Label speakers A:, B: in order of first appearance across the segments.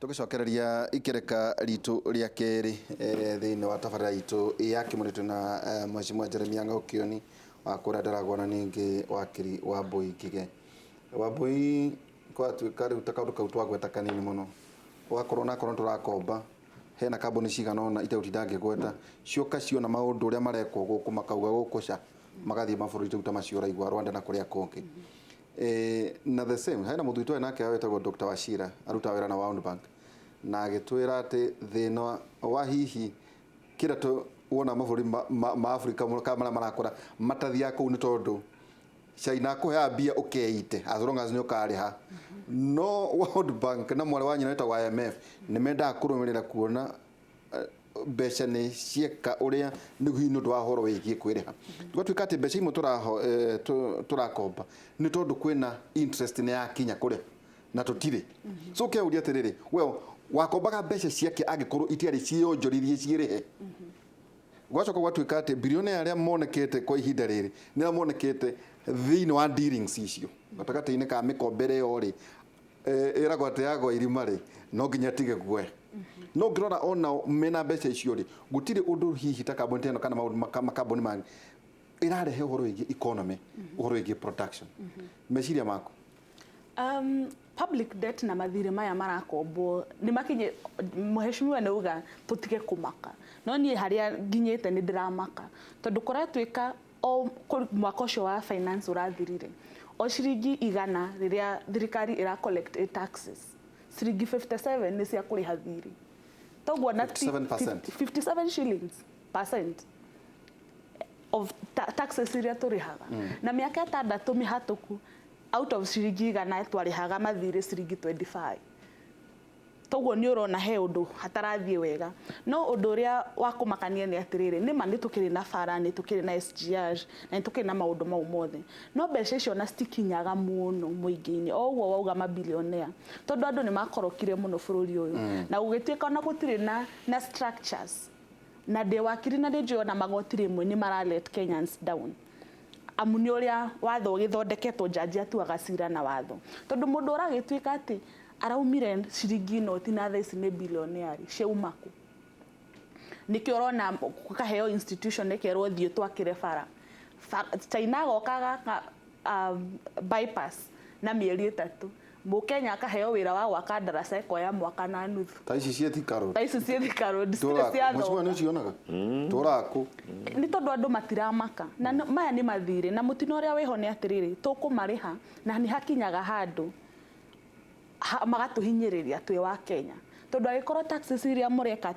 A: Tũgĩcokereria ikereka ritũ rĩa kerĩ thĩinĩ wa tabarĩra itũ ya Kĩmũrĩtũ na Mheshimiwa Jeremia Ng'aũkĩoni wa kũrĩa Ndaragwa na ningĩ wakiri Wambũi Ngige. Wambũi, kwatuĩka rĩu ta kaũndũ kau twagweta kanini mũno, ũgakorwo nakorwo tũrakomba hena kambuni cigana ũna itegũtinda ngĩgweta, cioka ciona maũndũ ũrĩa marekwo gũkũ makauga gũkũ ca, magathiĩ mabũrũri rĩu ta macio ũraigua Rwanda na kũrĩa kũngĩ. Na the same hena mũthuri twarĩ nake wetagwo Dr. Wachira, arutaga wĩra na World Bank, na agĩtwĩra atĩ thĩna wa hihi kĩrĩa wona mabũrũri ma Afrika mũno kana marĩa marakũra matathiaga kũu nĩ tondũ China akũheaga mbia ũkeite as long as nĩ ũkarĩha. No World Bank na mwarĩ wa nyina wĩtagwo IMF nĩ mendaga kũrũmĩrĩra kuona mbeca nĩ cieka ũrĩa nĩ hihi nĩ ũndũ wa ũhoro wĩgiĩ kwĩrĩha. Gũgatuĩka atĩ mbeca imwe tũrakomba nĩ tondũ kwĩna interest nĩ yakinya kũrĩa na tũtirĩ. So ũkeyũria atĩrĩrĩ, well, wakombaga mbeca ciake angĩkorwo itiarĩ ciĩyonjorithie ciĩrĩhe? Gwacoka gwatuĩka atĩ bilionea arĩa monekete kwa ihinda rĩrĩ nĩ arĩa monekete thĩinĩ wa dealings icio gatagatĩ-inĩ ka mĩkombere ĩyo rĩ, ĩragwo atĩ yagwa irima rĩ, no nginya tige guoya. No ũngĩrora onao mena mbeca icio rĩ, gũtirĩ ũndũ hihi ta kambuni ta ĩno kana maũndũ makambuni mangĩ ĩrarehe ũhoro wĩgiĩ economy, ũhoro wĩgiĩ production. Meciria maku?
B: Public debt na mathirĩ maya marakombwo nĩ makinye. Mheshimiwa nĩ uga tũtige kũmaka, no niĩ harĩa nginyĩte nĩ ndĩramaka, tondũ kũratuĩka o mwaka ũcio wa finance ũrathirire, o ciringi 100 rĩrĩa thirikari ĩra collect ĩ taxes, ciringi 57 nĩ cia kũrĩha thirĩ. Toguo na
A: 57%.
B: 57 shillings percent of taxes iria tũrĩhaga. Na mĩaka 6 mĩhatũku, out of ciringi 100 twarĩhaga mathirĩ ciringi 25. Toguo nĩ ũrona he ũndũ hatarathiĩ wega. No ũndũ ũrĩa wa kũmakania nĩ atĩrĩrĩ, nĩma nĩ tũkĩrĩ na bara, nĩ tũkĩrĩ na SGR na nĩ tũkĩrĩ na maũndũ mau mothe, no mbeca icio ona citikinyaga mũno mũingĩ-inĩ. O ũguo wauga mabilionea, tondũ andũ nĩ makorokire mũno bũrũri ũyũ na gũgĩtuĩka ona gũtirĩ na structures. Na ndĩ wakiri na nĩ njũĩ ona magoti rĩmwe nĩ mara let Kenyans down, amu nĩ ũrĩa watho ũgĩthondeketwo, jaji atuaga cira na watho, tondũ mũndũ ũragĩtuĩka atĩ araumire ciringi noti na thaa ici nĩ billionaire, ciauma kũ? Nĩkĩo ũrona gũkaheo institution ĩkerwo thiĩ twakĩre bara. China agoka gaka bypass na mĩeri 3, Mũkenya akaheo wĩra wa gwaka ndaraca ĩkoya mwaka na nuthu.
A: Ta ici ciĩ Thika Road.
B: Ta ici ciĩ Thika Road citirĩ cia
A: Mheshimiwa, nĩ ũcionaga tũraku?
B: Nĩ tondũ andũ matiramaka na maya nĩ mathirĩ, na mũtino ũrĩa wĩho nĩ atĩrĩrĩ, tũkũmarĩha na nĩ hakinyaga handũ magatũhinyĩrĩria twĩ wa Kenya, tondũ angĩkorwo taxes iria mũreka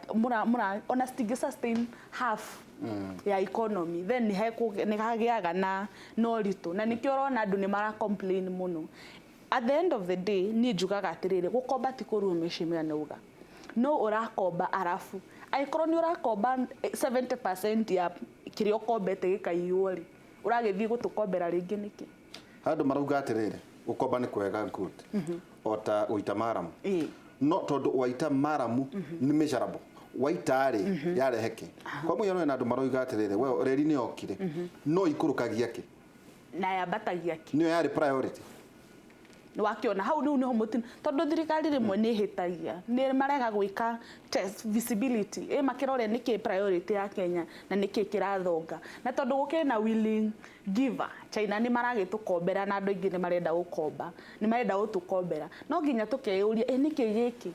B: ona citingĩ sustain half ya economy, then nĩ hagĩaga na ũritũ, na nĩkĩo ũrona andũ nĩ mara complain mũno. At the end of the day, niĩ njugaga atĩrĩrĩ, gũkomba ti kũru. Mheshimiwa nĩuga no ũrakomba, arabu angĩkorwo nĩ ũrakomba 70% ya kĩrĩa ũkombete gĩkaiywo rĩ, ũragĩthiĩ gũtũkombera rĩngĩ nĩkĩ?
A: Andũ marauga atĩrĩrĩ, gũkomba nĩ kwega, good, o ta gũita maramu. No tondũ waita maramu nĩ measurable, waita rĩ yarehe kĩ? Kwa mũhiano, hena andũ maroiga atĩrĩrĩ, we reri nĩ yokire no ikũrũkagia kĩ?
B: Na yambatagia kĩ?
A: Nĩyo yarĩ priority.
B: Nĩ wakĩona hau rĩu nĩho mũtino, tondũ thirikari rĩmwe nĩ ĩhĩtagia, nĩ marega gwĩka test visibility ĩ makĩrore nĩkĩ priority ya Kenya na nĩkĩ kĩrathonga. Na tondũ gũkĩrĩ na willing giver, China nĩ maragĩtũkombera na andũ aingĩ nĩ marenda gũkomba, nĩ marenda gũtũkombera, no nginya tũkeyũria, ĩ nĩkĩ gĩkĩ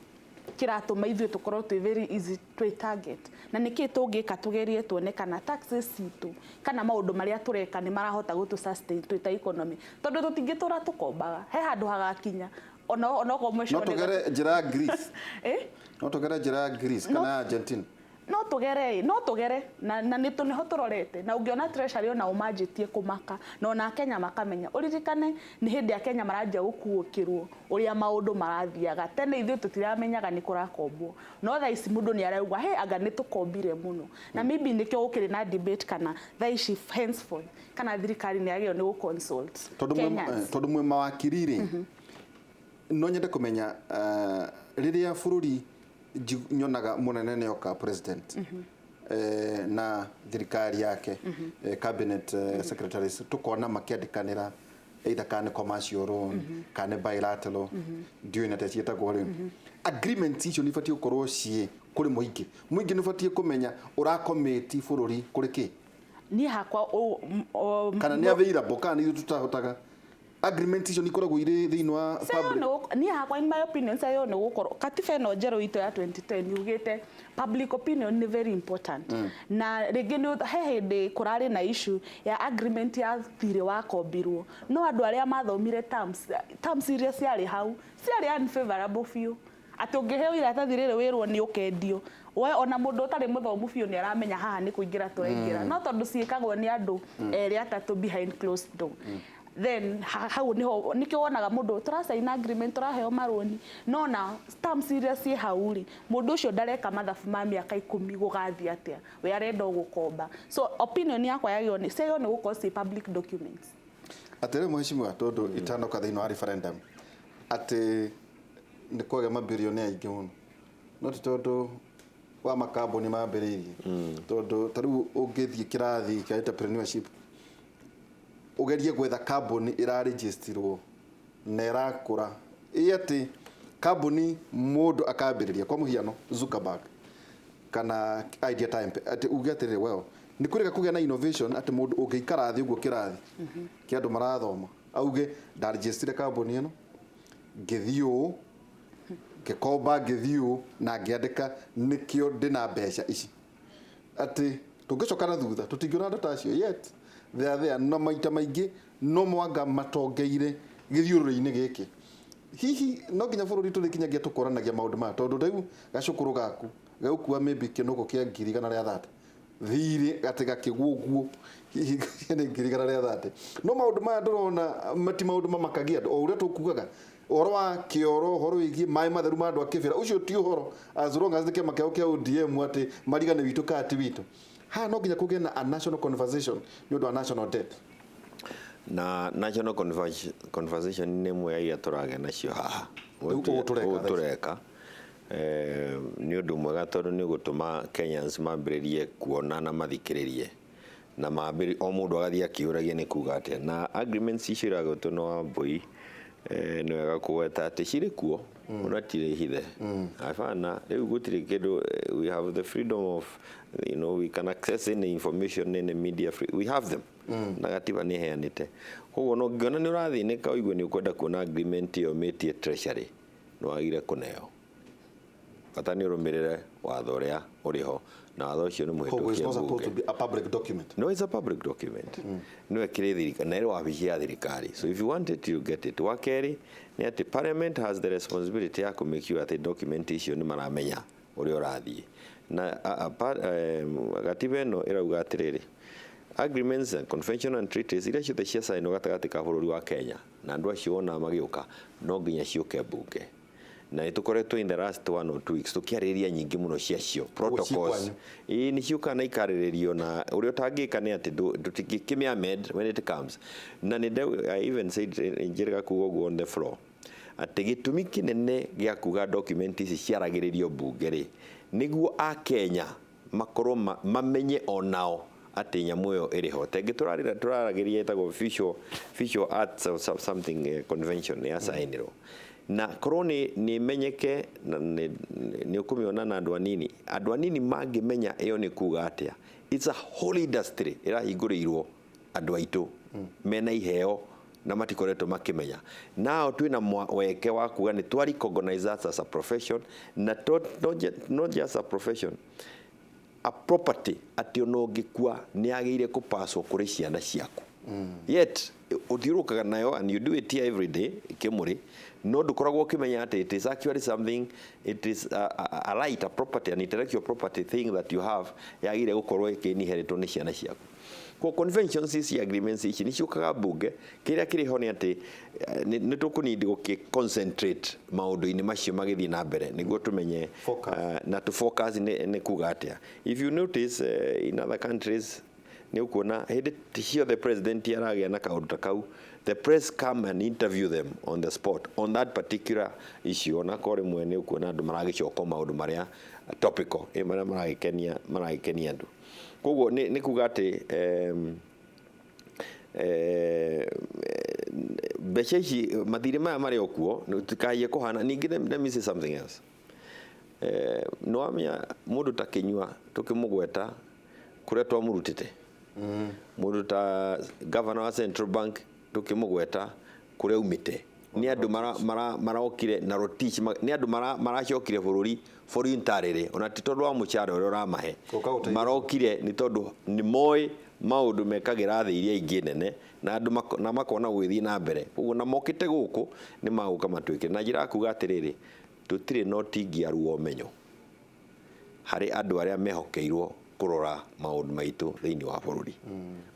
B: kĩratũma ithuĩ tũkorwo twĩ very easy, twĩ target, na nĩkĩ tũngĩka tũgerie tuone kana taxes citũ kana maũndũ marĩa tũreka nĩ marahota gũtũ sustain twĩ ta economy, tondũ tũtingĩtũra tũkombaga, he handũ hagakinya ona okorwo
A: No
B: mwisho
A: tũgere njĩra ya Greece?
B: Eh?
A: No tũgere njĩra ya Greece kana ya Argentina?
B: No tũgere, no tũgere na nĩ nĩho tũrorete. Na ũngĩona Treasury ona ũmanjĩtie kũmaka na ona Kenya makamenya, ũririkane nĩ hĩndĩ ya Kenya maranjia gũkuũkĩrwo ũrĩa maũndũ marathiaga. Tene ithuĩ tũtiramenyaga nĩ kũrakombwo, no thaa ici mũndũ nĩ arauga he anga nĩ tũkombire mũno, na maybe nĩkĩo gũkĩrĩ na debate kana thaa ici henceforth kana thirikari nĩ yagĩrĩirwo nĩ gũ-consult
A: Tondũ
B: Kenyans.
A: Tondũ mwĩ mawakiri rĩ, no nyende kũmenya rĩrĩa bũrũri nyonaga mũnene nĩ oka president na thirikari yake, cabinet secretaries, tukona makiandikanĩra Either kana nĩ commercial loan kana nĩ bilateral, ndiũĩ na ciĩtagwo rĩ. Agreement icio nĩ ibatiĩ gũkorwo ciĩ kũrĩ mũingĩ. Mũingĩ nĩ ũbatiĩ kũmenya ũrakomĩti bũrũri kũrĩ kĩ.
B: Niĩ hakwa
A: Kana nĩ available, kana nĩ ithuĩ tũtahotaga. Agreement icio nĩ ikoragwo irĩ thĩinĩ wa
B: Sayo
A: public?
B: Niĩ hakwa, in my opinion, sayo nĩ gũkorwo katiba ĩno njerũ itũ ya 2010 yugĩte public opinion nĩ very important. Na rĩngĩ nĩ he hĩndĩ kũrarĩ na issue ya agreement ya thirĩ wakombirwo, no andũ arĩa mathomire terms iria ciarĩ hau ciarĩ unfavorable biũ, atĩ ũngĩheo iratathi rĩrĩ wĩrwo nĩ ũkendio we, ona mũndũ ũtarĩ mũthomu biũ nĩ aramenya haha nĩ kũingĩra tũraingĩra. No tondũ ciĩkagwo nĩ andũ erĩ atatũ behind closed door, then hau niho nikio wonaga mũndũ tũracaina agreement, tũraheo marũni, no na terms iria ciĩ hau rĩ, mũndũ ũcio ndareka mathabu ma mĩaka 10 gũgathiĩ atĩa, we arenda o gũkomba. So opinion yakwa yagĩrĩirwo nĩ ciagĩrĩirwo nĩ gũkorwo ciĩ public documents.
A: Atĩrĩ mheshimiwa, tondũ itanoka thĩinĩ wa referendum atĩ nĩ kwagĩa mabirionea aingĩ mũno, no ti tondũ wa makambuni mambĩrĩirie, tondũ ta rĩu ũngĩthiĩ kĩrathi kĩa entrepreneurship ũgerie gwetha kambuni ĩrarĩnjĩstirwo na ĩrakũra, ĩ atĩ kambuni mũndũ akambĩrĩria, kwa mũhiano Zuckerberg kana Idea Time, atĩ uge atĩrĩrĩ, well, nĩ kũrĩga kũgĩa na innovation atĩ mũndũ ũngĩikara thĩ ũguo kĩrathi kĩa andũ marathoma auge ndarĩnjĩstire kambuni ĩno, ngĩthiĩ ũũ, ngĩkomba, ngĩthiĩ ũũ na ngĩandĩka, nĩkĩo ndĩna mbeca ici. Atĩ tũngĩcoka na thutha tũtingĩona andũ ta acio, yet they are there, na maita maingĩ no mwanga matongeire gĩthiũrũrĩ-inĩ gĩkĩ. Hihi no nginya bũrũri tũrĩkinyagia tũkoranagia maũndũ maya, tondũ rĩu gacũkũrũ gaku gegũkua maybe kĩnũkũ kĩa 130,000 thirĩ atĩ gakĩgwo ũguo, hihi nĩ 130,000. No maũndũ maya ndĩrona mati maũndũ mamakagia andũ o ũrĩa tũkugaga ũhoro wa kĩoro, ũhoro wĩgiĩ maĩ matheru ma andũ a Kĩbĩra, ũcio ti ũhoro, as long as nĩ kĩama kĩao kĩa ODM atĩ mariga nĩ witũ kana ti witũ. Haha no nginya kũgĩe na a national conversation nĩ ũndũ wa national debt.
C: Na national conversation nĩ ĩmwe ya iria tũragĩa nacio haha.
A: Rĩu ũũ tũreka
C: ũũ
A: thaa ici.
C: Tũreka. Nĩ ũndũ mwega tondũ nĩ ũgũtũma Kenyans mambĩrĩrie kuona na mathikĩrĩrie na mambĩrĩrie o mũndũ agathiĩ akĩũragia nĩ kuga atĩa. Na agreements icio iragwetwo nĩ Wambui, nĩ wega kũgweta atĩ cirĩ kuo, ona tirĩ hithe, hapana. Rĩu gũtirĩ kĩndũ, we have the freedom of, we can access any information, any media free, we have them, na gatiba nĩ ĩheanĩte. Koguo no ngĩona nĩ ũrathĩnĩka ũigue nĩ ũkwenda kuona agreement ĩyo mĩtie treasury, nĩ wagire kũneo, bata nĩ ũrũmĩrĩre watho ũrĩa ũrĩ ho, na watho ũcio nĩ
A: Koguo it's
C: mũhĩtũkie
A: not supposed to
C: mbunge.
A: be a public document?
C: No, it's a public document. No ĩkĩrĩ thirikari na ĩrĩ wabici ya thirikari, so if you want it, you get it. Wa kerĩ nĩ atĩ parliament has the responsibility ya kũ make sure atĩ document icio nĩ maramenya ũrĩa ũrathiĩ na gatiba ĩno ĩrauga atĩrĩrĩ, agreements and convention and treaties iria ciothe ciacainwo gatagatĩ ka bũrũri wa Kenya na andũ acio wona magĩũka, no nginya ciũke mbunge, na nĩ tũkoretwo in the last 1 or 2 weeks tũkĩarĩrĩria nyingĩ mũno ciacio protocols.
A: Kwanyu.
C: Ĩĩ, nĩ ciũkaga na ikarĩrĩrio, na ũrĩa ũtangĩka nĩ atĩ ndũtingĩkĩmĩ amend when it comes. Na nĩ I even said, njĩrĩga kuga ũguo on the floor, atĩ gĩtũmi kĩnene gĩa kuga document ici ciaragĩrĩrio mbunge rĩ, nĩguo akenya makorwo mamenye onao atĩ nyamũ ĩyo ĩrĩ ho. Tengĩ tũraragĩria ĩtagwo visual arts or something convention ya sainirwo, na korwo nĩ menyeke na nĩ ũkũmĩona na andũ anini mangĩmenya ĩyo nĩ kuga atĩa. It's a whole industry ĩrahingũrĩirwo andũ aitũ mena iheo na matikoretwo makĩmenya. Nao twĩna weke wa kuga nĩ twa recognize that as a profession, na not just a profession, a property, atĩ ona ũngĩkua nĩ yagĩrĩire kũpaswo kũrĩ ciana ciaku. Yet ũthiũrũrũkaga nayo and you do it here every day kĩmũrĩ, no ndũkoragwo ũkĩmenya atĩ it is actually something, it is a right, a property, an intellectual property thing that you have, yagĩrĩire gũkorwo ĩkĩinheritwo nĩ ciana ciaku. Kwa conventions ici, agreements ici nĩ ciũkaga mbunge. Kĩrĩa kĩrĩ ho nĩ atĩ nĩ tũkũnindi gũkĩ concentrate maũndũ-inĩ macio magĩthiĩ na mbere nĩguo tũmenye
A: Focus.
C: Na to focus nĩ kuga atĩa. If you notice, in other countries nĩ ũkuona hĩndĩ ciothe president aragĩa na kaũndũ ta kau, the press come and interview them on the spot on that particular issue. Ona korwo rĩmwe nĩ ũkuona andũ maragĩcoka maũndũ marĩa topical, marĩa maragĩkenia andũ. Koguo nĩ kuga atĩ Mbeca ici, mathirĩ maya marĩ o kuo, tũtikahaie kũhana. Ningĩ let me say something else. Nĩ wamenya mũndũ ta Kĩnyua tũkĩmũgweta kũrĩa twamũrutĩte, mũndũ ta governor wa Central Bank tũkĩmũgweta kũrĩa aumĩte, nĩ andũ marokire na Rotich, nĩ andũ maracokire bũrũri voluntarily, ona ti tondũ wa mũcara ũrĩa ũramahe.
A: Gũka gũteithia.
C: Marokire nĩ tondũ nĩ moĩ maũndũ mekagĩra thĩ iria ingĩ nene na andũ na makona gũgĩthiĩ na mbere ũguo, na mokĩte gũkũ nĩ magũka matuĩke na njĩra ya kuga atĩrĩrĩ, tũtirĩ na ũtingiaru wa ũmenyo harĩ andũ arĩa mehokeirwo kũrora maũndũ maitũ thĩinĩ wa bũrũri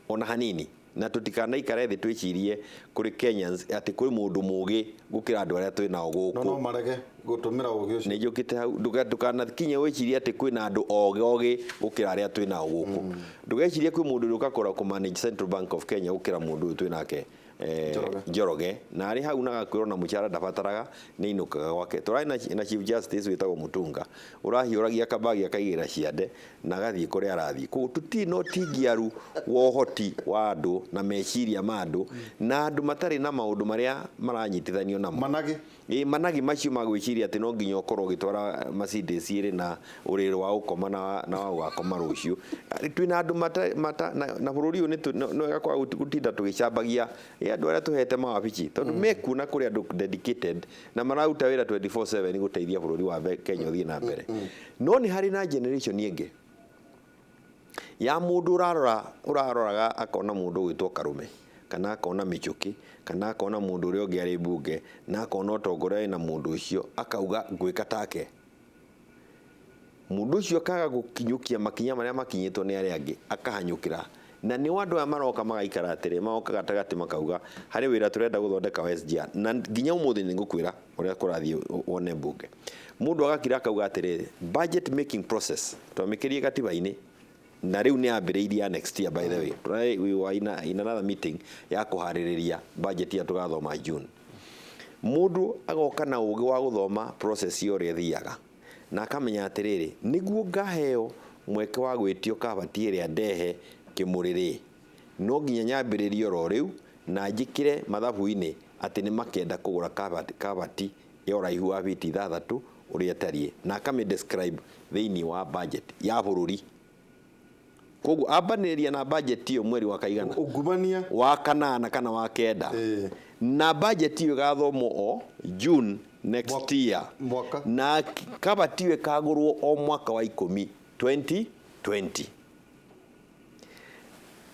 C: ona hanini, na tũtikanaikare thĩ twĩcirie kũrĩ Kenyans atĩ kwĩ mũndũ mũgĩ gũkĩra andũ arĩa twĩ nao
A: no
C: gũkũ.
A: No marege gũtũmĩra ũgĩ ũcio.
C: Nĩ njũkĩte hau. Ndũkanakinye wĩcirie atĩ kwĩna andũ ogĩ ogĩ gũkĩra arĩa twĩ nao gũkũ. Ndũgecirie kwĩ mũndũ ũrĩa ũgakora kũ manage Central Bank of Kenya gũkĩra mũndũ ũyũ twĩ nake
A: Njoroge.
C: Njoroge, na arĩ hau na gakwĩrwo na mũcara ndabataraga, nĩ ainũkaga gwake. Tũrarĩ na Chief Justice wĩtagwo Mutunga ũrahiũragia kabagi akaigĩra ciande na agathiĩ kũrĩa arathiĩ. Koguo tũtirĩ na ũtingiaru wa ũhoti wa andũ na meciria ma andũ na andũ matarĩ na maũndũ marĩa maranyitithanio namo.
A: Managĩ.
C: Ĩ managi macio magwĩciria atĩ no nginya ũkorwo ũgĩtwara Mercedes ĩrĩ na ũrĩrĩ wa gũkoma na wa gũgakoma rũciũ. Twĩna andũ mata na bũrũri ũyũ nĩ wega kwaga gũtinda tũgĩcambagia ĩ andũ arĩa tũhete mawabici, tondũ mekuo na kũrĩ andũ dedicated na mararuta wĩra 24/7 gũteithia bũrũri wa Kenya ũthiĩ na mbere. No nĩ harĩ na generation ĩngĩ ya mũndũ ũrarora, ũraroraga akona mũndũ ũgwĩtwo Karume, kana akona Mĩchũkĩ, kana akona mũndũ ũrĩa ũngĩ arĩ mbunge, na akona ũtongoria wĩna mũndũ ũcio, akauga ngwĩka take. Mũndũ ũcio akaga gũkinyũkia makinya marĩa makinyĩtwo nĩ arĩa angĩ, akahanyũkĩra. Na nĩ andũ aya maroka magaikara atĩrĩ, magoka gatagatĩ makauga harĩ wĩra tũrenda gũthondeka wa SGR, na nginya ũmũthĩ nĩ ngũkwĩra ũrĩa kũrathiĩ wone mbunge. Mũndũ agakira akauga atĩrĩrĩ, budget making process twamĩkĩrie gatiba-inĩ, na rĩu nĩ yambĩrĩirie ya next year. By the way, tũrarĩ, we were in another meeting ya kũharĩrĩria budget ya tũgathoma June. Mũndũ agoka na ũgĩ wa gũthoma process ĩyo ũrĩa ĩthiaga, na akamenya atĩrĩrĩ, nĩguo ngaheo mweke wa gwĩtio kabati ĩrĩa ndehe kĩmũrĩrĩ, no nginya nyambĩrĩrie oro rĩu na njĩkĩre mathabu-inĩ atĩ nĩ makenda kũgũra kabati ya ũraihu wa biti 6 ũrĩa ĩtariĩ, na akamĩ describe thĩinĩ wa budget ya bũrũri. Koguo ambanĩrĩria na budget ĩyo mweri wa kaigana
A: Ungumania.
C: Wa kanana kana wa kenda, na budget ĩyo ĩgathomwo o June next year.
A: Mwaka.
C: Na kabati ĩyo ĩkagũrwo o mwaka wa 10 2020.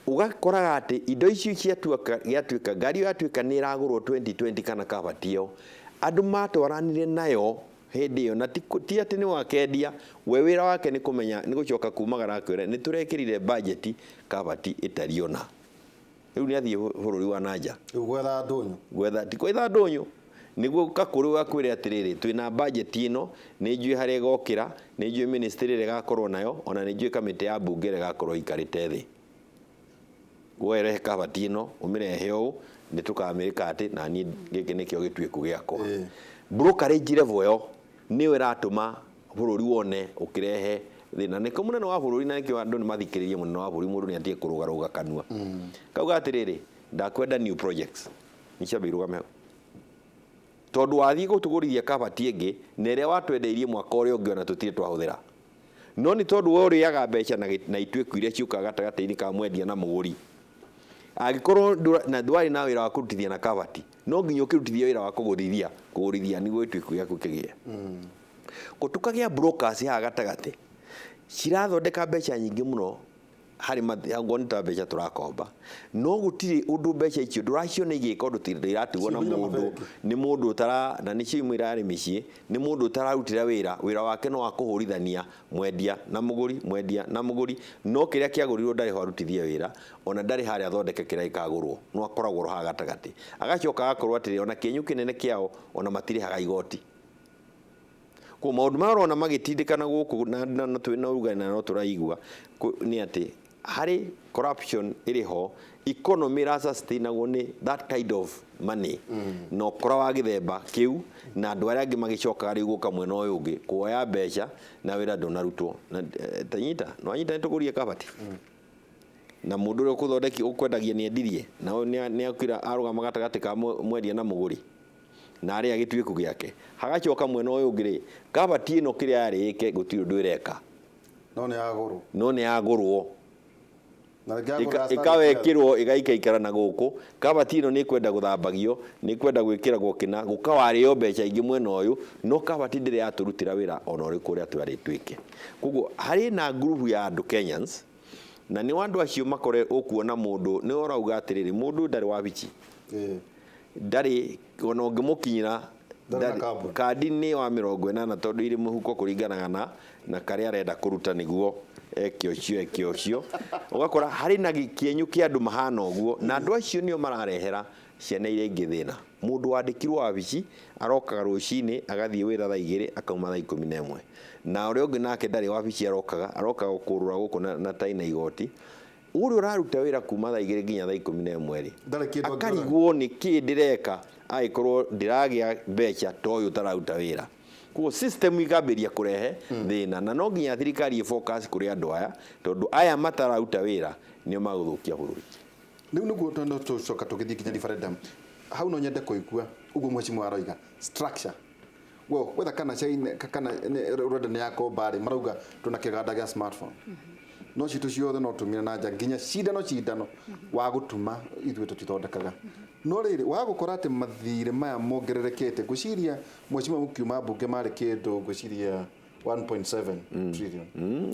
C: Ũgakoraga atĩ indo icio ciatuĩka, gĩatuĩka ngari ĩyo yatuĩka nĩ ĩragũrwo 2020 kana kabati ĩyo, andũ matwaranire nayo hĩndĩ ĩyo, na ti atĩ nĩ wakendia we, wĩra wake nĩ kũmenya nĩ gũcoka kumagara akwĩre nĩ tũrekĩrire budget kabati ĩtariĩ ũna. Rĩu nĩ athiĩ bũrũri wa nanja
A: Rĩu gwetha ndũnyũ.
C: Gwetha, ti gwetha ndũnyũ, nĩguo kakũrũ gakwĩre atĩrĩrĩ, twĩna budget ĩno, nĩ njũĩ harĩa ĩgokĩra, nĩ njũĩ ministry ĩrĩa ĩgakorwo nayo, ona nĩ njũĩ kamĩtĩ ya mbunge ĩrĩa ĩgakorwo ĩikarĩte thĩ. We rehe kabati ĩno, ũmĩrehe ũũ, nĩ tũkamĩka atĩ na niĩ gĩkĩ nĩkĩo gĩtuĩku gĩakwa. Brokerage level ĩyo nĩyo ĩratũma bũrũri wone ũkĩrehe thĩna. Nĩkĩo mũnene wa bũrũri, na nĩkĩo andũ nĩ mathikĩrĩrie mũnene wa bũrũri, mũndũ nĩ atige kũrũgarũga kanua kauga atĩrĩrĩ, ndakwenda new projects nĩ ciambe irũgame hau, tondũ wathiĩ gũtũgũrithia kabati ĩngĩ na ĩrĩa watwendeirie mwaka ũrĩa ũngĩ ona tũtirĩ twahũthĩra, no nĩ tondũ we ũrĩaga mbeca na ituĩku iria ciũkaga gatagatĩ-inĩ ka mwendia na mũgũri. Angĩkorwo na ndwarĩ na wĩra wa kũrutithia na kabati, no nginya ũkĩrutithie wĩra wa kũgũrithia nĩguo gĩtuĩku gĩaku kĩgĩe. Gũtukagĩa brokers haha gatagatĩ cirathondeka mbeca nyingĩ mũno harĩ angorwo nĩ ta mbeca tũrakomba, no gũtirĩ ũndũ mbeca icio ndũraciona igĩka ũndũ, iratigwo na
A: Ciihũire
C: mũndũ
A: mabengi.
C: Nĩ mũndũ ũtara na nĩcio imwe irarĩ mĩciĩ, nĩ mũndũ ũtararutĩra wĩra, wĩra wake no wa kũhũrithania mwendia na mũgũri, mwendia na mũgũri, no kĩrĩa kĩagũrirwo ndarĩ ho arutithie wĩra, ona ndarĩ harĩa athondeke kĩrĩa gĩkagũrwo, no akoragwo haha gatagatĩ, agacoka agakorwo atĩrĩ, ona kĩenyũ kĩnene kĩao ona matirĩhaga igoti. Koguo maũndũ marĩa ũrona magĩtindĩkana gũkũ na twĩna ũrugarĩ na no tũraigua nĩ atĩ harĩ corruption ĩrĩ ho, economy ĩrasustainagwo nĩ that kind of money na ũkora wa gĩthemba kĩu, na andũ arĩa angĩ magĩcokaga rĩu gũka mwena ũyũ ũngĩ kuoya mbeca na wĩra ndũnarutwo. Na tanyita nwanyita nĩ tũgũrie kabati. Na mũndũ ũrĩa ũkũthondeki ũkwendagia nĩ endirie, na ũyũ nĩ akwira arũgama gatagatĩ ka mwendia na mũgũri na arĩa gĩtuĩku gĩake. Hagacoka mwena ũyũ ũngĩ rĩ, kabati ĩno kĩrĩa yarĩ ĩke gũtirĩ ũndũ ĩreka.
A: No nĩ yagũrwo.
C: No nĩ yagũrwo.
A: Na rĩngĩ yagũrwo ya standard.
C: Ĩkawekĩrwo ĩgaikaikara na gũkũ. Kabati ĩno nĩ ĩkwenda gũthambagio, nĩ ĩkwenda gwĩkĩragwo kĩna, gũkawarĩo mbeca ingĩ mwena ũyũ, no kabati ndĩrĩ yatũrutĩra wĩra ona ũrĩkũ ũrĩa twarĩ twĩke. Koguo harĩ na ngurubu ya andũ Kenyans, na nĩ andũ acio makore ũkuona mũndũ nĩ ũrauga atĩrĩrĩ, mũndũ ndarĩ wabici. Ndarĩ ona ũngĩmũkinyĩra.
A: Ndarĩ na
C: ndarĩ-
A: kambuni.
C: Kandi nĩ wa 80 tondũ irĩ mũhuko kũringanaga na karĩa arenda kũruta nĩguo eke ũcio eke ũcio. Ũgakora harĩ na kĩenyũ kĩa andũ mahana ũguo, na andũ acio nĩo mararehera ciana iria ingĩ thĩna. Mũndũ wandĩkirwo wabici arokaga rũcinĩ agathiĩ wĩra thaa 2 akauma thaa 11, na ũrĩa ũngĩ nake ndarĩ wabici, arokaga kũrũra gũkũ na tai na igoti. Ũrĩa ũraruta wĩra kuma thaa 2 nginya thaa 11 rĩ,
A: Ndarĩ kĩndũ angĩona.
C: Akarigwo nĩ kĩ ndĩreka angĩkorwo ndĩragĩa mbeca ta ũyũ ũtararuta wĩra. Koguo system ikambĩrĩria kũrehe thĩna, na no nginya thirikari ĩ focus kũrĩ andũ aya, tondũ aya matararuta wĩra nĩo magũthũkia bũrũri.
A: Rĩu nĩguo tondũ tũcoka tũgĩthiĩ nginya referendum hau, no nyende kũigua ũguo mheshimiwa aroiga structure. Well, whether kana China kana Rwanda nĩ yakomba rĩ, marauga twĩna kĩganda gĩa smartphone, no citũ ciothe no tumire na nja nginya cindano cindano wa gũtuma ithuĩ tũtithondekaga. No rĩrĩ, wa gũkora atĩ mathirĩ maya mongererekete, ngwĩciria mheshimiwa mũkiuma mbunge marĩ kĩndũ ngwĩciria 1.7 trillion.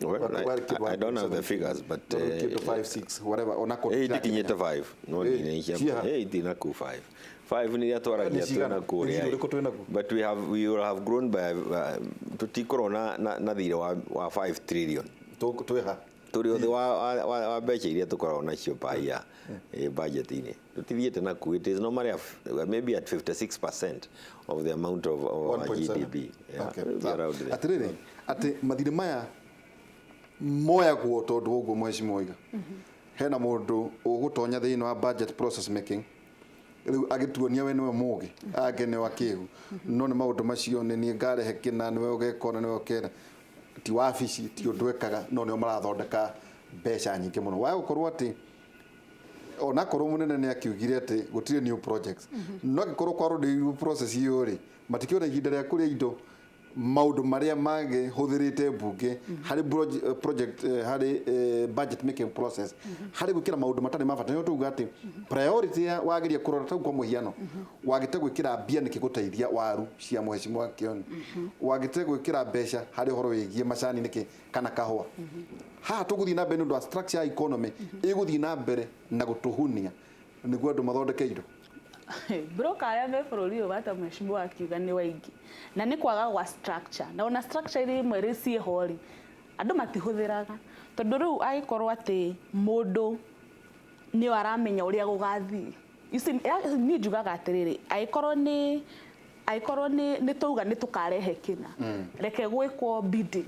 C: Well, I don't have the figures, but
A: kĩndũ 5 6 whatever, onako.
C: Itikinyĩte 5 no
A: Ciha.
C: Itina ku 5 5 nĩ iria twaragia
A: Nĩ cigana?
C: twĩna kũrĩa.
A: Nĩ ũrĩkũ twĩnaguo?
C: But we will have grown by tũtikorwo na thirĩ wa 5 trillion.
A: Twĩha?
C: Tũrĩ ũthĩ wa mbeca iria tũkoragwo nacio per year budget-inĩ. Tũtithiĩte na ku, it is normally maybe at 56% of the amount of our
A: 1.7.
C: GDP, yeah,
A: Okay.
C: we'll be around there.
A: Atĩrĩrĩ, atĩ mathirĩ maya moyagwo tondũ ũguo mheshimiwa oiga hena mũndũ ũgũtonya thĩinĩ wa budget process making, rĩu agĩtuonia we nĩwe mũgĩ, angĩ nĩ akĩgu, no nĩ maũndũ macio nĩ niĩ ngarehe kĩna, nĩwe ũgeka ona nĩwe ũkera, ti wabici, ti ũndũ ekaga, no nĩo marathondeka mbeca nyingĩ mũno. Wa gũkorwo atĩ onakorwo mũnene nĩ akiugire atĩ gũtirĩ new projects, no angĩkorwo kwarũndĩirwo process ĩyo rĩ, matikĩona ihinda rĩa kũrĩa indo maũndũ marĩa mangĩhũthĩrĩte mbunge harĩ project, harĩ budget making process, harĩ gwĩkĩra maũndũ matarĩ ma bata. Nĩho tuga atĩ priority ya wageria kũrora tau, kwa mũhiano, wagĩte gwĩkĩra mbia nĩkĩ gũteithia waru cia mheshimiwa Kĩoni, wagĩte gwĩkĩra mbeca harĩ ũhoro wĩgiĩ macani nĩkĩ kana kahũa. Haha tũgũthiĩ na mbere nĩ ũndũ wa structure ya economy ĩgũthiĩ na mbere na gũtũhunia nĩguo andũ mathondeke indo.
B: Broker arĩa me bũrũri ũyũ wata mheshimiwa akiuga nĩ waingĩ, na nĩ kwaga gwa structure, na ona structure iria imwe rĩ ciĩho rĩ, andũ matihũthĩraga, tondũ rĩu agĩkorwo atĩ mũndũ nĩ aramenya ũrĩa gũgathiĩ. You see, niĩ njugaga atĩrĩrĩ, angĩkorwo nĩ tauga nĩ tũkarehe kĩna, reke gwĩkwo bidding,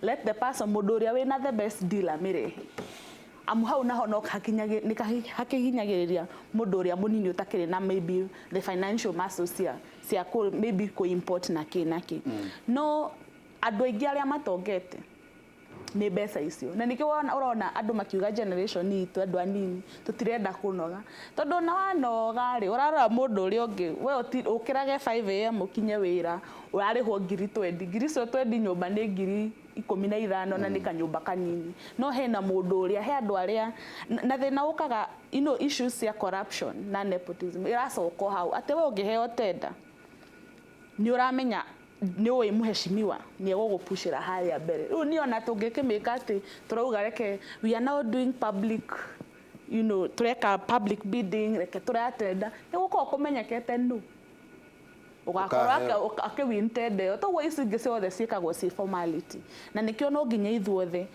B: let the person, mũndũ ũrĩa wĩna the best deal amĩrehe, amu hau naho no hakĩhinyagĩrĩria mũndũ ũrĩa mũnini ũtakĩrĩ na maybe the financial muscles cia maybe kũ import na kĩ na kĩ. No andũ aingĩ arĩa matongete nĩ mbeca icio, na nĩkĩo wona ũrona andũ makiuga generation itũ, andũ anini tũtirenda kũnoga, tondũ ona wanoga rĩ, ũrarora mũndũ ũrĩa ũngĩ, we ũkĩrage 5 a.m. ũkinye wĩra, ũrarĩhwo ngiri 20, ngiri icio 20 nyũmba nĩ ngiri 15, na nĩ kanyũmba kanini. No hena mũndũ ũrĩa, he andũ arĩa na thĩna ũkaga, issues cia corruption na nepotism ĩracoka o hau, atĩ we ũngĩheo tender nĩ ũramenya nĩ ũĩ mheshimiwa nĩ egũgũpushĩra harĩa mbere. Rĩu niĩ ona tũngĩkĩmĩka atĩ tũrauga reke we are now doing public, tũreka public bidding, reke tũratenda, nĩ gũkorwo kũmenyekete nũ ũgakorwo akĩwin tender ĩyo. Toguo ici ingĩ ciothe ciĩkagwo ciĩ formality, na nĩkĩo no nginya ithuothe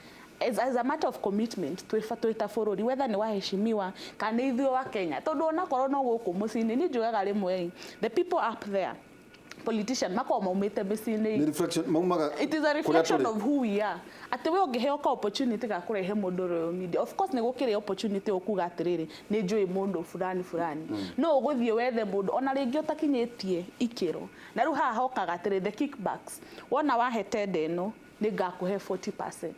B: as a matter of commitment twĩ ta bũrũri, whether nĩ waheshimiwa kana nĩ ithuĩ wa Kenya, tondũ onakorwo no gũkũ mũciĩ-inĩ, niĩ njugaga rĩmwe the people up there, politician, makoragwo maumĩte mĩciĩ-inĩ.
A: Nĩ reflection maumaga.
B: It is a reflection of who we are, atĩ we ũngĩheo ka opportunity ga kũrehe mũndũ Royal Media, of course nĩ gũkĩrĩ opportunity ũkuga atĩrĩrĩ, nĩ njũĩ mũndũ fulani fulani, no ũgũthiĩ wethe mũndũ ona rĩngĩ ũtakinyĩtie ikĩro. Na rĩu haha hokaga atĩrĩ, the kickbacks, wona wahe tender ĩno nĩ ngakũhe 40%.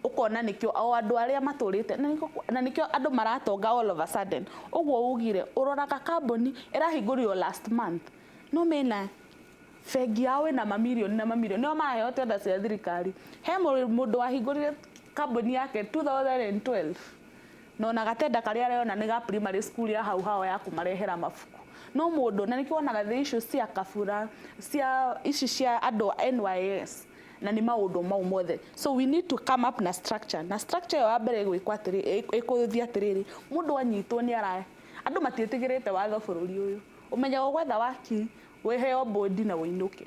B: Ukona nikio o andu aria maturite na nikio andu maratonga all of a sudden. Uguo ugire uroraga kambuni irahingurirwo last month, no mena bengi yao ina mamirioni na mamirioni, nio maraheo tenda cia thirikari. He mundu wahingurire kambuni yake 2012, no na gatenda karia arona ni ga primary school ya hau hao ya kumarehera mabuku. No mundu na nikio wonaga the issues cia kabura cia ici cia andu NYS na ni maundu mau mothe. So we need to come up na structure, na structure ya mbere gwikwo atiri, ikuthia atiriri, mundu anyitwo ni ara andu matietigirite watho bururi uyu. Umenyaga gwetha waki wiheo bodi na wiinuke.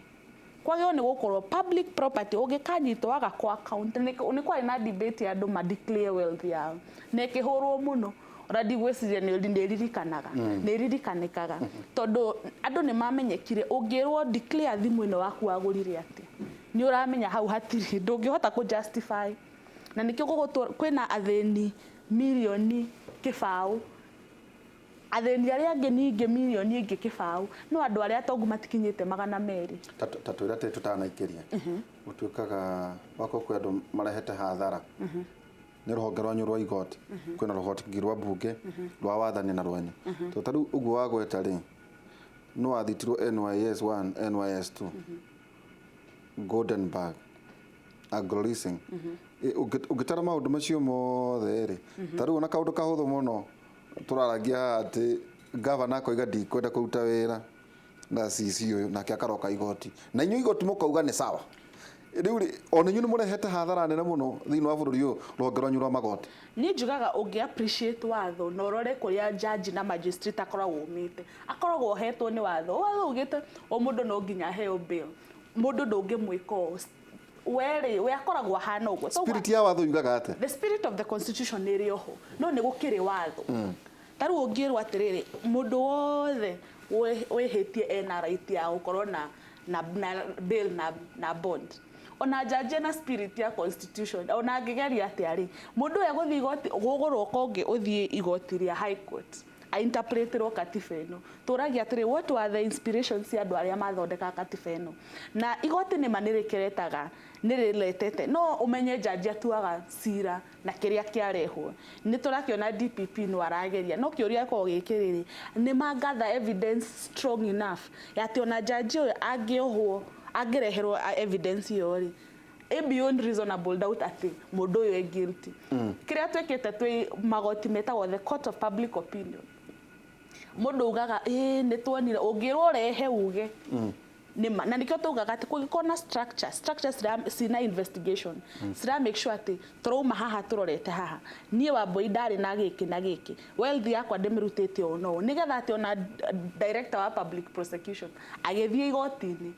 B: Kwagĩrĩirwo nĩ gũkorwo public property ũngĩkanyitwo waga kũ account. Nĩ kwarĩ na debate ya andũ ma declare wealth yao na ĩkĩhũrwo mũno, ona ndigwĩciria nĩ ĩririkanaga, nĩ ĩririkanĩkaga, tondũ andũ nĩ mamenyekire. Ũngĩrwo declare thimũ ĩno waku wagũrire atĩa, nĩ ũramenya hau hatirĩ ndũngĩhota kũ justify. Na nĩkĩo kwĩna athĩni mirioni kĩbaũ, athĩni arĩa angĩ ningĩ mirioni ĩngĩ kĩbaũ, no andũ arĩa atongu matikinyĩte 200.
A: Ta twĩre atĩ tũtanaikĩria gũtuĩkaga wakorwo kwĩ andũ marehete hathara nĩ rũhonge rwanyu rwa igoti, kwĩna rũhonge rwa mbunge, rwa wathani na rwanyu. To ta rĩu ũguo wagweta rĩ, no wathitirwo NYS 1, NYS 2, Goldenberg, Agro Leasing. Ũngĩtara maũndũ macio mothe rĩ, ta rĩu ona kaũndũ kahũthũ mũno tũraragia haha atĩ gavana akoiga ndikwenda kũruta wĩra na CC ũyũ, nake akaroka igoti na inyuĩ igoti mũkauga nĩ sawa. Rĩu rĩ, ona inyuĩ nĩ mũrehete hathara nene mũno thĩinĩ wa bũrũri ũyũ, rũhonge rwanyu rwa magoti.
B: Niĩ njugaga ũngĩ appreciate watho na ũrore kũrĩa judge na magistrate akoragwo umĩte, akoragwo ohetwo nĩ watho. Watho ugĩte o mũndũ no nginya aheo bail, mũndũ ndũngĩmwĩka ũũ werĩ we akoragwo ahana ũguo. So
A: Spirit ya watho yugaga atĩa?
B: The spirit of the constitution nĩ ĩrĩ oho, no nĩ gũkĩrĩ watho. Ta rĩu ũngĩrwo atĩrĩrĩ, mũndũ wothe wĩhĩtie ena right ya gũkorwo na bail na bond, ona judge na spirit ya constitution, ona angĩgeria atĩa rĩ, mũndũ ũyũ egũthiĩ igoti gũgũrũka ũngĩ ũthiĩ igoti rĩa high court ainterpretirwo katiba ĩno. Tũragia atĩrĩ, what were the inspirations cia andũ arĩa mathondekaga katiba ĩno? Na igoti nĩma nĩrĩkĩretaga, nĩrĩretete, no ũmenye jaji atuaga cira na kĩrĩa kĩarehwo. Nĩ tũrakĩona DPP no arageria, no kĩũria gĩkoragwo gĩkĩ rĩrĩ, nĩ mangather evidence strong enough ya atĩ ona jaji ũyũ angĩohwo, angĩreherwo evidence ĩyo rĩ, beyond reasonable doubt atĩ mũndũ ũyũ e guilty. Kĩrĩa twĩkĩte twĩ magoti metagwo the court of public opinion. Mũndũ ugaga ĩĩ nĩ tuonire, ũngĩrwo ũrehe uge nĩma. Na nĩkĩo tugaga atĩ kũngĩkorwo na structure cina investigation, cira make sure atĩ tũrauma haha tũrorete haha, niĩ Wambui ndarĩ na gĩkĩ na gĩkĩ, wealth yakwa ndĩmĩrutĩte ũũ na ũũ, nĩgetha atĩ ona director wa public prosecution agĩthiĩ igoti-inĩ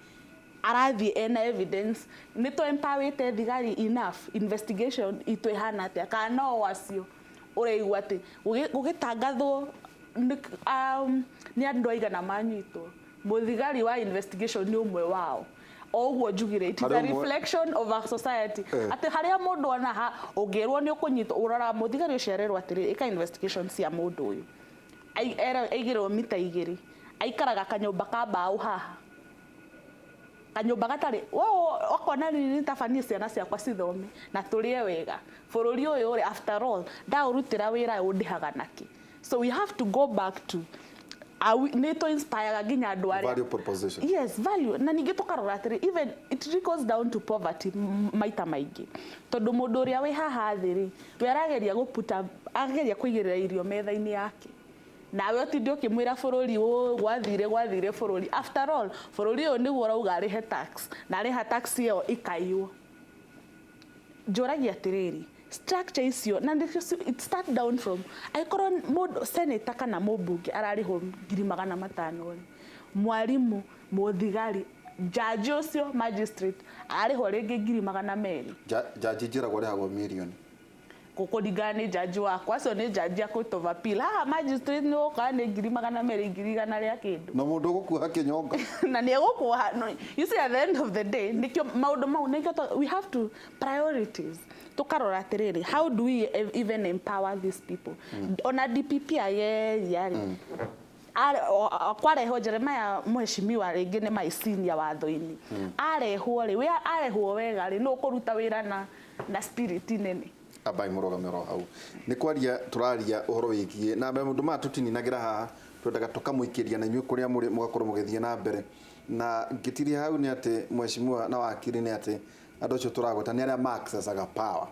B: arathiĩ ena evidence. Nĩ tũ empowerĩte thigari enough? Investigation itũ ĩhana atĩa? Kana no acio ũraigua atĩ gũgĩtangathwo nĩ andũ aigana manyitwo, mũthigari wa investigation nĩ ũmwe wao. O ũguo njugire, it is a
A: Harĩ ũmwe-
B: reflection of our society atĩ harĩa mũndũ ona ha ũngĩrwo nĩ ũkũnyitwo, ũroraga mũthigari ũcio ererwo atĩrĩ, ĩka investigation cia mũndũ ũyũ. Aigĩrwo mita 2, aikaraga kanyũmba ka mbaũ haha, kanyũmba gatarĩ okona nĩ tabanie ciana ciakwa cithome na tũrĩe wega bũrũri ũyũ rĩ. After all, ndaũrutĩra wĩra ũndĩhaga nakĩ? So we have to go back to nĩ tũ inspire nginya andũ arĩa
A: Value proposition.
B: Yes, value. Na ningĩ tũkarora atĩrĩ, even it trickles down to poverty maita maingĩ, tondũ mũndũ ũrĩa wĩ haha thĩ rĩ, we arageria gũputa, ageria kũigĩrĩra irio metha-inĩ yake, nawe ũtinde ũkĩmwĩra bũrũri ũũ gwathire gwathire bũrũri. After all, bũrũri ũyũ nĩguo ũrauga arĩhe tax, na arĩha tax ĩyo ĩkaiywo. Njũragia atĩrĩrĩ, structure icio na nĩcio it start down from angĩkorwo mũndũ senator kana mũmbunge ararĩhwo 500,000 rĩ, mwarimũ, mũthigari, jaji ũcio magistrate ararĩhwo rĩngĩ 200,000.
A: Jaji njĩragwo arĩhagwo mirioni.
B: Kũringana nĩ jaji wakwa, acio nĩ jaji ya court of appeal. Haha magistrate nĩ ũgũkora nĩ 200,000, 100,000 rĩa kĩndũ.
A: Na mũndũ ũgũkuoha kĩnyonga.
B: Na nĩ egũkuoha. No, you see, at the end of the day, nĩkĩo maũndũ mau nĩkĩo we have to priorities, tũkarora atĩrĩrĩ, how do we even empower these people? Ona DPP ageria rĩ, kwarehwo Jeremiah mheshimiwa rĩngĩ nĩ my senior watho-inĩ, arehwo rĩ, we arehwo wega rĩ, nũ ũkũruta wĩra na Na spirit nene.
A: Ambai mũrũgame oro hau. Nĩ kwaria tũraria ũhoro wĩgiĩ na maũndũ maya tũtininagĩra haha, twendaga tũkamũikĩria na inyuĩ kũrĩa mũrĩ mũgakorwo mũgĩthiĩ na mbere. Na ngĩtiria hau nĩ atĩ mheshimiwa na wakiri, nĩ atĩ andũ acio tũragweta nĩ arĩa ma-accessaga power.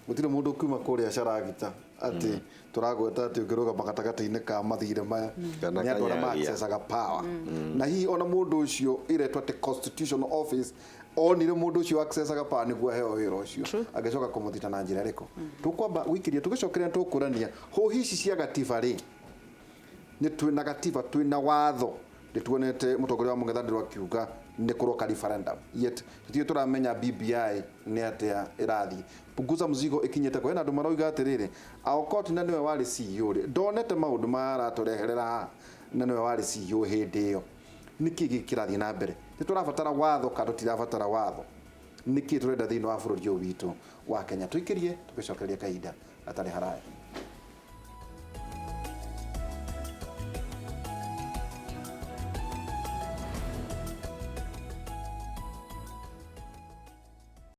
A: Gũtirĩ mũndũ ũkiuma kũrĩa caragita atĩ tũragweta atĩ ũngĩrũgama gatagatĩ-inĩ ka mathirĩ maya.
C: Kana
A: nĩ andũ arĩa
C: Kanyagia.
A: ma-accessaga power, na hihi ona mũndũ ũcio iretwo atĩ constitutional office onire mũndũ ũcio accessaga power nĩguo aheo wĩra ũcio, angĩcoka kũmũthita na njĩra ĩrĩkũ? Tũkwamba gwĩkĩria tũgĩcokeria tũkũrania hũhi ici cia gatiba rĩ, nĩ twĩna gatiba, twĩna watho. Nĩ tuonete mũtongoria wa mũng'ethanĩro akiuga nĩ kũroka referendum, yet tũtirĩ tũramenya BBI nĩ atĩa ĩrathiĩ. Punguza mzigo ĩkinyĩte kũ? Hena andũ marauga atĩrĩrĩ, Aukot na nĩwe warĩ CEO rĩ, ndonete maũndũ maya aratũreherera haha na nĩwe warĩ CEO hĩndĩ ĩyo. Nĩkĩ gĩkĩ kĩrathiĩ na mbere? Nĩ tũrabatara watho kana tũtirabatara watho? Nĩkĩ tũrenda thĩinĩ wa bũrũri ũyũ witũ wa Kenya? Tũikĩrie tũgĩcokereria kahinda gatarĩ haraya.